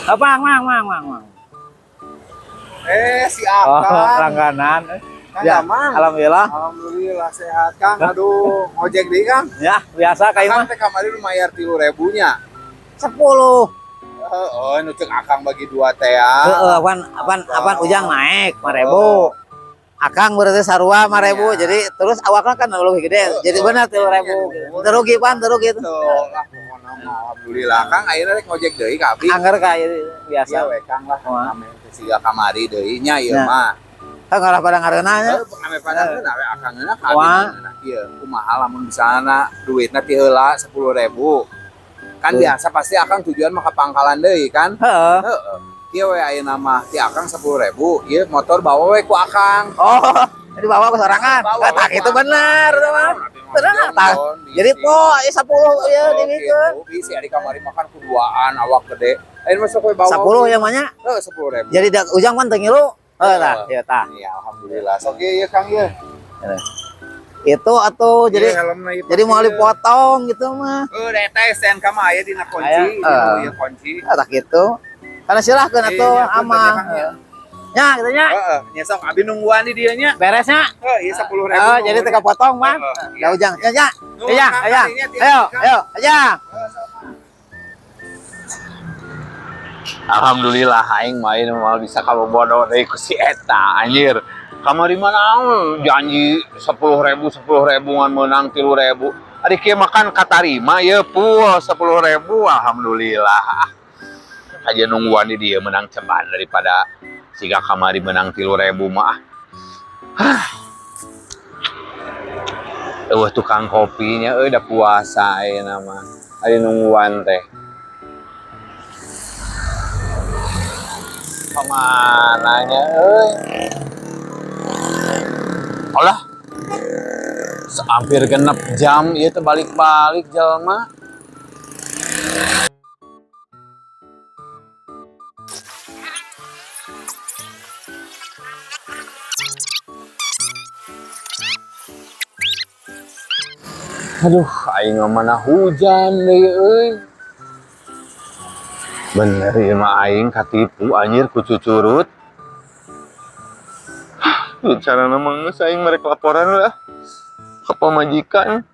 Apa mang mang mang mang. Eh, si Oh, Akang. langganan. Kang Ya, Damang. alhamdulillah. Alhamdulillah sehat, Kang. Aduh, ngojek deui, Kang. Ya, biasa kayak Akang mah. teh kamari nu mayar 3.000 nya. 10. Heeh, nu ceuk Akang bagi dua teh ya. Heeh, apan apan apan ujang naik 5.000. Akang berarti sarua 5.000. Iya. Jadi terus awaknya kan lebih gede. Jadi benar 3.000. Iya, Teu rugi pan, teu rugi. Tuh, lah pokona mah alhamdulillah Kang ayeuna rek ngojek deui ka abdi. Angger kayak biasa. Iya we Kang lah. Wah. Ame teh siga kamari deui nya ieu Ya. mah. Kan ngarah pada ngareunah nya. Heuh, ame pada ngeunah we Akang ngeunah ka abdi Wah. ngeunah kieu. Kumaha lamun misalna duitna ti heula 10.000. Kan Tuh. biasa pasti Akang tujuan mah ka pangkalan deui kan. Heeh. Heeh. Kieu we ayeuna mah ti Akang 10.000, ieu motor bawa we ku Akang. Oh, jadi bawa ke sorangan. Bawa Ah, tak we ku itu benar, teman. Benar, tak. Jadi po po, ya 10 ya dibikeun. Bisi ari kamari makan kuduaan awak gede. Ayeuna mah sok we bawa. 10 yang mana? Heeh, 10.000. Jadi dak ujang kan teu ngilu. Heuh tah, Heeh. ya tah. Iya, alhamdulillah. Sok ieu ieu Kang ieu. Itu atuh jadi Ieu helmna ieu jadi mau pake. dipotong gitu mah. Heuh, da eta STNK mah aya dina kunci, Aya, dina heeh. ieu kunci. Ah, tak gitu. Karena silahkeun Iya, atuh iya, punten amang. ya, Kang, ya. Nya gitu nya. Heeh, nya sok abi nungguan di dieu nya. Beresnya. Heuh, ieu 10.000. Oh, jadi teu kapotong, Bang. Heeh, Ya ujang, ya nya. Nuhun, Ya, Kang, ya. kadinya, tiap Ayo, Kang. ayo, aja. Alhamdulillah aing main mal bisa kalau bodoh deui ku si eta anjir. Kamari mah naon janji 10.000 10.000 ngan meunang 3.000. Ari kieu makan katarima ye full 10.000 alhamdulillah. Ah, aja nungguan di dia menang ceban daripada siga kamari menang 3.000 mah. Ah. Eueuh tukang kopinya euy da puasa ayeuna mah. Ari nungguan teh. Kemananya euy? Alah. Hampir genep jam ieu teh balik-balik jelema. Aduh, aing mah mana hujan deui euy. Bener ieu mah aing katipu anjir ku cucurut. Carana mah geus aing merek laporan lah ke pamajikan.